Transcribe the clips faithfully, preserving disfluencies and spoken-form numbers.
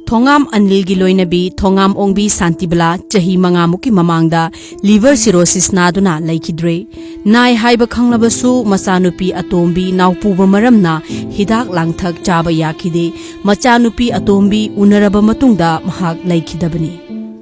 ꯊꯣꯉꯥꯝ ꯑꯅꯤꯜꯒꯤ ꯂꯣꯏꯅꯕꯤ ꯊꯣꯉꯥꯝ ꯑꯣꯡꯕꯤ ꯁꯥꯟꯇꯤꯕꯂꯥ ꯆꯍꯤ ꯃꯉꯥꯃꯨꯛꯀꯤ ꯃꯃꯥꯡꯗ liver cirrhosis ꯅꯥꯗꯨꯅ ꯂꯩꯈꯤꯗ꯭ꯔꯦ꯫ ꯅꯥꯏ ꯍꯥꯏꯕ ꯈꯪꯂꯕꯁꯨ ꯃꯆꯥꯅꯨꯄꯤ ꯑꯇꯣꯝꯕꯤ ꯅꯥꯎꯄꯨꯕ ꯃꯔꯝꯅ ꯍꯤꯗꯥꯛ ꯂꯥꯡꯊꯛ ꯆꯥꯕ ꯌꯥꯈꯤꯗꯦ꯫ ꯃꯆꯥꯅꯨꯄꯤ ꯑꯇꯣꯝꯕꯤ ꯎꯅꯔꯕ ꯃꯇꯨꯡꯗ ꯃꯍꯥꯛ ꯂꯩꯈꯤꯗꯕꯅꯤ꯫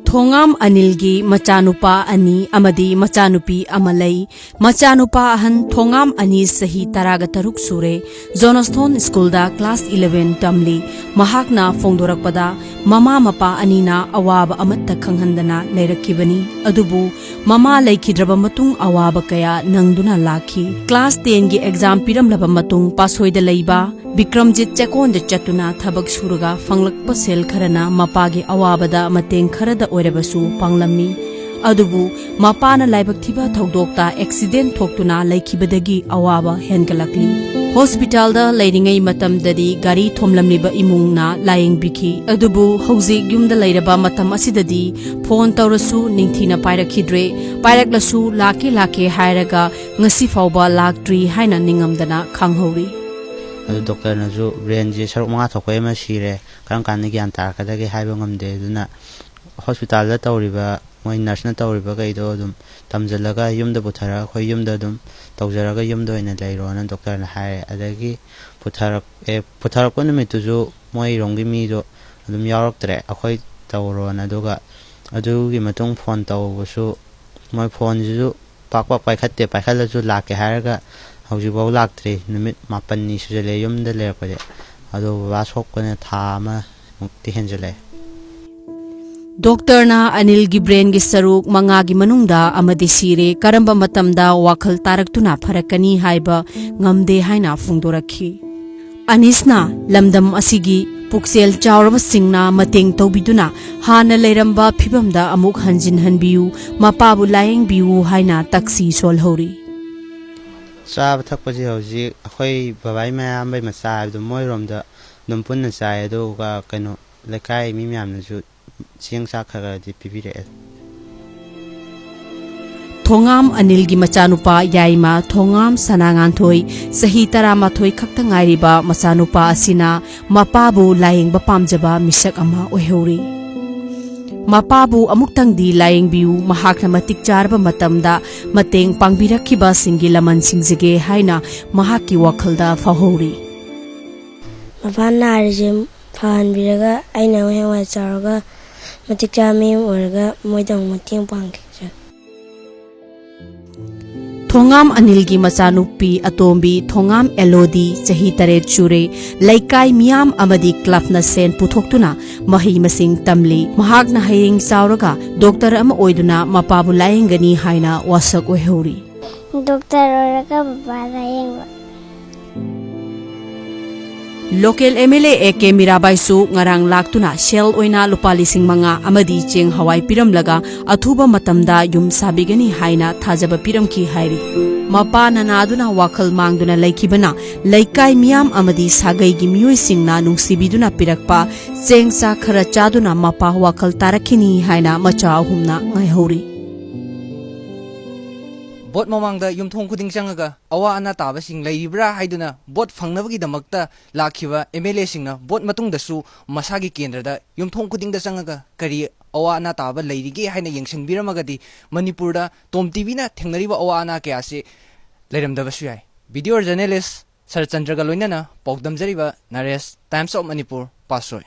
ꯊꯣꯉꯥꯝ ꯑꯅꯤꯜꯒꯤ ꯃꯆꯥꯅꯨꯄꯥ ꯑꯅꯤ ꯑꯃꯗꯤ ꯃꯆꯥꯅꯨꯄꯤ ꯑꯃ ꯂꯩ꯫ ꯃꯆꯥꯅꯨꯄꯥ ꯑꯍꯟ ꯊꯣꯉꯥꯝ ꯑꯅꯤꯁ ꯆꯍꯤ ꯇꯔꯥꯒ ꯇꯔꯨꯛ ꯁꯨꯔꯦ꯫ ꯖꯣꯅꯁꯊꯣꯟ ꯁ꯭ꯀꯨꯜꯗ class eleven ꯇꯝꯂꯤ꯫ ꯃꯍꯥꯛꯅ ꯐꯣꯡꯗꯣꯔꯛꯄꯗ, ꯃꯃꯥ ꯃꯄꯥ ꯑꯅꯤꯅ ꯑꯋꯥꯕ ꯑꯃꯠꯇ ꯈꯪꯍꯟꯗꯅ ꯂꯩꯔꯛꯈꯤꯕꯅꯤ꯫ ꯑꯗꯨꯕꯨ ꯃꯃꯥ ꯂꯩꯈꯤꯗ꯭ꯔꯕ ꯃꯇꯨꯡ ꯑꯋꯥꯕ ꯀꯌꯥ ꯅꯪꯗꯨꯅ ꯂꯥꯛꯈꯤ꯫ Class ten ꯒꯤ exam ꯄꯤꯔꯝꯂꯕ ꯃꯇꯨꯡ ꯄꯥꯁꯣꯏꯗ ꯂꯩꯕ ꯕꯤꯀ꯭ꯔꯝꯖꯤꯠ ꯆꯦꯛꯀꯣꯟꯗ ꯆꯠꯇꯨꯅ ꯊꯕꯛ ꯁꯨꯔꯒ ꯐꯪꯂꯛꯄ ꯁꯦꯜ ꯈꯔꯅ ꯃꯄꯥꯒꯤ ꯑꯋꯥꯕꯗ ꯃꯇꯦꯡ ꯈꯔꯗ ꯑꯣꯏꯔꯕꯁꯨ ꯄꯥꯡꯂꯝꯃꯤ꯫ ꯑꯗꯨꯕꯨ ꯃꯄꯥꯅ ꯂꯥꯏꯕꯛ ꯊꯤꯕ ꯊꯧꯗꯣꯛꯇ accident ꯊꯣꯛꯇꯨꯅ ꯂꯩꯈꯤꯕꯗꯒꯤ ꯑꯋꯥꯕ ꯍꯦꯟꯒꯠꯂꯛꯂꯤ꯫ Hospital ꯗ ꯂꯩꯔꯤꯉꯩ ꯃꯇꯝꯗꯗꯤ ꯒꯥꯔꯤ ꯊꯣꯝꯂꯝꯂꯤꯕ ꯏꯃꯨꯡꯅ ꯂꯥꯌꯦꯡꯕꯤꯈꯤ꯫ ꯑꯗꯨꯕꯨ ꯍꯧꯖꯤꯛ ꯌꯨꯝꯗ ꯂꯩꯔꯕ ꯃꯇꯝ ꯑꯁꯤꯗꯗꯤ phone ꯇꯧꯔꯁꯨ ꯅꯤꯡꯊꯤꯅ ꯄꯥꯏꯔꯛꯈꯤꯗ꯭ꯔꯦ꯫ ꯄꯥꯏꯔꯛꯂꯁꯨ ꯂꯥꯛꯀꯦ ꯂꯥꯛꯀꯦ ꯍꯥꯏꯔꯒ ꯉꯁꯤ ꯐꯥꯎꯕ ꯂꯥꯛꯇ꯭ꯔꯤ ꯍꯥꯏꯅ ꯅꯤꯡꯉꯝꯗꯅ ꯈꯥꯡꯍꯧꯔꯤ꯫ ꯑꯗꯨ doctor ꯅꯁꯨ brain ꯁꯦ ꯁꯔꯨꯛ ꯃꯉꯥ ꯊꯣꯛꯄꯩ ꯑꯃ ꯁꯤꯔꯦ, ꯀꯔꯝ ꯀꯥꯟꯗ ꯒ꯭ꯌꯥꯟ ꯇꯥꯔꯛꯀꯗꯒꯦ ꯍꯥꯏꯕ ꯉꯝꯗꯦ꯫ ꯑꯗꯨꯅ hospital ꯗ ꯇꯧꯔꯤꯕ, ꯃꯣꯏ nurse ꯅ ꯇꯧꯔꯤꯕ ꯀꯩꯗꯣ ꯑꯗꯨꯝ ꯇꯝꯁꯤꯜꯂꯒ ꯌꯨꯝꯗ ꯄꯨꯊꯔꯒ ꯑꯩꯈꯣꯏ ꯌꯨꯝꯗ ꯑꯗꯨꯝ ꯇꯧꯖꯔꯒ ꯌꯨꯝꯗ ꯑꯣꯏꯅ ꯂꯩꯔꯣꯅ doctor ꯅ ꯍꯥꯏꯔꯦ꯫ ꯑꯗꯒꯤ ꯄꯨꯊꯔꯛꯑꯦ꯫ ꯄꯨꯊꯔꯛꯄ ꯅꯨꯃꯤꯠꯇꯨꯁꯨ ꯃꯣꯏꯔꯣꯝꯒꯤ ꯃꯤꯗꯣ ꯑꯗꯨꯝ ꯌꯥꯎꯔꯛꯇ꯭ꯔꯦ, ꯑꯩꯈꯣꯏ ꯇꯧꯔꯣꯅ꯫ ꯑꯗꯨꯒ ꯑꯗꯨꯒꯤ ꯃꯇꯨꯡ phone ꯇꯧꯕꯁꯨ ꯃꯣꯏ phone ꯁꯤꯁꯨ ꯄꯥꯛ ꯄꯥꯛ ꯄꯥꯏꯈꯠꯇꯦ꯫ ꯄꯥꯏꯈꯠꯂꯁꯨ ꯂꯥꯛꯀꯦ ꯍꯥꯏꯔꯒ ꯍꯧꯖꯤꯛꯐꯥꯎ ꯂꯥꯛꯇ꯭ꯔꯤ꯫ ꯅꯨꯃꯤꯠ ꯃꯥꯄꯟꯅꯤ ꯁꯨꯖꯜꯂꯛꯑꯦ ꯌꯨꯝꯗ ꯂꯩꯔꯛꯄꯁꯦ꯫ ꯑꯗꯣ ꯕꯕꯥ ꯁꯣꯛꯄꯅ ꯊꯥ ꯑꯃꯃꯨꯛꯇꯤ ꯍꯦꯟꯖꯜꯂꯛꯑꯦ꯫ Doctor ꯅ ꯑꯅꯤꯜꯒꯤ brain ꯒꯤ ꯁꯔꯨꯛ ꯃꯉꯥꯒꯤ ꯃꯅꯨꯡꯗ ꯑꯃꯗꯤ ꯁꯤꯔꯦ꯫ ꯀꯔꯝꯕ ꯃꯇꯝꯗ ꯋꯥꯈꯜ ꯇꯥꯔꯛꯇꯨꯅ ꯐꯔꯛꯀꯅꯤ ꯍꯥꯏꯕ ꯉꯝꯗꯦ ꯍꯥꯏꯅ ꯐꯣꯡꯗꯣꯔꯛꯈꯤ꯫ ꯑꯅꯤꯁꯅ ꯂꯝꯗꯝ ꯑꯁꯤꯒꯤ ꯄꯨꯛꯆꯦꯜ ꯆꯥꯎꯔꯕꯁꯤꯡꯅ ꯃꯇꯦꯡ ꯇꯧꯕꯤꯗꯨꯅ ꯍꯥꯟꯅ ꯂꯩꯔꯝꯕ ꯐꯤꯕꯝꯗ ꯑꯃꯨꯛ ꯍꯟꯖꯤꯟꯍꯟꯕꯤꯌꯨ, ꯃꯄꯥꯕꯨ ꯂꯥꯌꯦꯡꯕꯤꯌꯨ ꯍꯥꯏꯅ ꯇꯛꯁꯤ ꯁꯣꯜꯍꯧꯔꯤ꯫ ꯆꯥꯕ ꯊꯛꯄꯁꯦ ꯍꯧꯖꯤꯛ ꯑꯩꯈꯣꯏ ꯕꯕꯥꯒꯤ ꯃꯌꯥꯝꯕꯩ ꯃꯆꯥ ꯍꯥꯏꯕꯗꯣ ꯃꯣꯏꯔꯣꯝꯗ ꯑꯗꯨꯝ ꯄꯨꯟꯅ ꯆꯥꯏ꯫ ꯑꯗꯨꯒ ꯀꯩꯅꯣ, ꯂꯩꯀꯥꯏ ꯃꯤ ꯃꯌꯥꯝꯅꯁꯨ ꯆꯦꯡ ꯆꯥꯛ ꯈꯔ ꯈꯔꯗꯤ ꯄꯤꯕꯤꯔꯛꯑꯦ꯫ ꯊꯣꯉꯥꯝ ꯑꯅꯤꯜꯒꯤ ꯃꯆꯥꯅꯨꯄꯥ ꯌꯥꯏꯃ ꯊꯣꯉꯥꯝ ꯁꯅꯥꯉꯥꯟꯊꯣꯏ, ꯆꯍꯤ ꯇꯔꯥꯃꯥꯊꯣꯏ ꯈꯛꯇ ꯉꯥꯏꯔꯤꯕ ꯃꯆꯥꯅꯨꯄꯥ ꯑꯁꯤꯅ ꯃꯄꯥꯕꯨ ꯂꯥꯌꯦꯡꯕ ꯄꯥꯝꯖꯕ ꯃꯤꯁꯛ ꯑꯃ ꯑꯣꯏꯍꯧꯔꯤ꯫ ꯃꯄꯥꯕꯨ ꯑꯃꯨꯛꯇꯪꯗꯤ ꯂꯥꯌꯦꯡꯕꯤꯌꯨ, ꯃꯍꯥꯛꯅ ꯃꯇꯤꯛ ꯆꯥꯔꯕ ꯃꯇꯝꯗ ꯃꯇꯦꯡ ꯄꯥꯡꯕꯤꯔꯛꯈꯤꯕꯁꯤꯡꯒꯤ ꯂꯃꯟ ꯁꯤꯡꯖꯒꯦ ꯍꯥꯏꯅ ꯃꯍꯥꯛꯀꯤ ꯋꯥꯈꯜꯗ ꯐꯥꯎꯍꯧꯔꯤ꯫ ꯃꯄꯥ ꯅꯥꯔꯤꯁꯦ ꯐꯍꯟꯕꯤꯔꯒ ꯑꯩꯅ ꯑꯃꯨꯛ ꯍꯌꯦꯡꯋꯥꯏ ꯆꯥꯎꯔꯒ ꯃꯇꯤꯛ ꯆꯥꯕ ꯃꯤ ꯑꯃ ꯑꯣꯏꯔꯒ ꯃꯣꯏꯗ ꯑꯃꯨꯛ ꯃꯇꯦꯡ ꯄꯥꯡꯒꯦ꯫ ꯊꯣꯉꯥꯝ ꯑꯅꯤꯜꯒꯤ ꯃꯆꯥꯅꯨꯄꯤ ꯑꯇꯣꯝꯕꯤ ꯊꯣꯉꯥꯝ ꯑꯦꯂꯣꯗꯤ ꯆꯍꯤ ꯇꯔꯦꯠ ꯁꯨꯔꯦ꯫ ꯂꯩꯀꯥꯏ ꯃꯤꯌꯥꯝ ꯑꯃꯗꯤ ꯀ꯭ꯂꯕꯅ ꯁꯦꯟ ꯄꯨꯊꯣꯛꯇꯨꯅ ꯃꯍꯩ ꯃꯁꯤꯡ ꯇꯝꯂꯤ꯫ ꯃꯍꯥꯛꯅ ꯍꯌꯦꯡ ꯆꯥꯎꯔꯒ ꯗꯣꯛꯇꯔ ꯑꯃ ꯑꯣꯏꯗꯨꯅ ꯃꯄꯥꯕꯨ ꯂꯥꯌꯦꯡꯒꯅꯤ ꯍꯥꯏꯅ ꯋꯥꯁꯛ ꯑꯣꯏꯍꯧꯔꯤ꯫ ꯗꯣꯛꯇꯔ ꯑꯣꯏꯔꯒ ꯕꯕꯥ ꯂꯥꯌꯦꯡꯕ꯫ Local M L A A K ꯃꯤꯔꯥꯕꯥꯏꯁꯨ ꯉꯔꯥꯡ ꯂꯥꯛꯇꯨꯅ ꯁꯦꯜ ꯑꯣꯏꯅ ꯂꯨꯄꯥ ꯂꯤꯁꯤꯡ ꯃꯉꯥ ꯑꯃꯗꯤ ꯆꯦꯡ ꯍꯋꯥꯏ ꯄꯤꯔꯝꯂꯒ ꯑꯊꯨꯕ ꯃꯇꯝꯗ ꯌꯨꯝ ꯁꯥꯕꯤꯒꯅꯤ ꯍꯥꯏꯅ ꯊꯥꯖꯕ ꯄꯤꯔꯝꯈꯤ ꯍꯥꯏꯔꯤ꯫ ꯃꯄꯥꯅ ꯅꯥꯗꯨꯅ ꯋꯥꯈꯜ ꯃꯥꯡꯗꯨꯅ ꯂꯩꯈꯤꯕꯅ ꯂꯩꯀꯥꯏ ꯃꯤꯌꯥꯝ ꯑꯃꯗꯤ ꯁꯥꯒꯩꯒꯤ ꯃꯤꯑꯣꯏꯁꯤꯡꯅ ꯅꯨꯡꯁꯤꯕꯤꯗꯨꯅ ꯄꯤꯔꯛꯄ ꯆꯦꯡ ꯆꯥꯛ ꯈꯔ ꯆꯥꯗꯨꯅ ꯃꯄꯥ ꯋꯥꯈꯜ ꯇꯥꯔꯛꯈꯤꯅꯤ ꯍꯥꯏꯅ ꯃꯆꯥ ꯑꯍꯨꯝꯅ ꯉꯥꯏꯍꯧꯔꯤ꯫ ꯚꯣꯠ ꯃꯃꯥꯡꯗ ꯌꯨꯝꯊꯣꯡ ꯈꯨꯗꯤꯡ ꯆꯪꯉꯒ ꯑꯋꯥ ꯑꯅꯥ ꯇꯥꯕꯁꯤꯡ ꯂꯩꯔꯤꯕ꯭ꯔꯥ ꯍꯥꯏꯗꯨꯅ ꯚꯣꯠ ꯐꯪꯅꯕꯒꯤꯗꯃꯛꯇ ꯂꯥꯛꯈꯤꯕ ꯑꯦꯝ ꯑꯦꯜ ꯑꯦꯁꯤꯡꯅ ꯚꯣꯠ ꯃꯇꯨꯡꯗꯁꯨ ꯃꯁꯥꯒꯤ ꯀꯦꯟꯗ꯭ꯔꯗ ꯌꯨꯝꯊꯣꯡ ꯈꯨꯗꯤꯡꯗ ꯆꯪꯉꯒ ꯀꯔꯤ ꯑꯋꯥ ꯑꯅꯥ ꯇꯥꯕ ꯂꯩꯔꯤꯒꯦ ꯍꯥꯏꯅ ꯌꯦꯡꯁꯤꯟꯕꯤꯔꯝꯃꯒꯗꯤ ꯃꯅꯤꯄꯨꯔꯗ ꯇꯣꯝ ꯇꯤꯚꯤꯅ ꯊꯦꯡꯅꯔꯤꯕ ꯑꯋꯥ ꯑꯅꯥ ꯀꯌꯥꯁꯤ ꯂꯩꯔꯝꯗꯕꯁꯨ ꯌꯥꯏ꯫ ꯚꯤꯗꯤꯑꯣ ꯖꯔꯅꯦꯂꯤꯁ ꯁꯔꯠꯆꯟꯗ꯭ꯔꯒ ꯂꯣꯏꯅꯅ ꯄꯥꯎꯗꯝꯖꯔꯤꯕ ꯅꯔꯦꯁ, Times of Manipur, ꯄꯥꯠꯁꯣꯏ꯫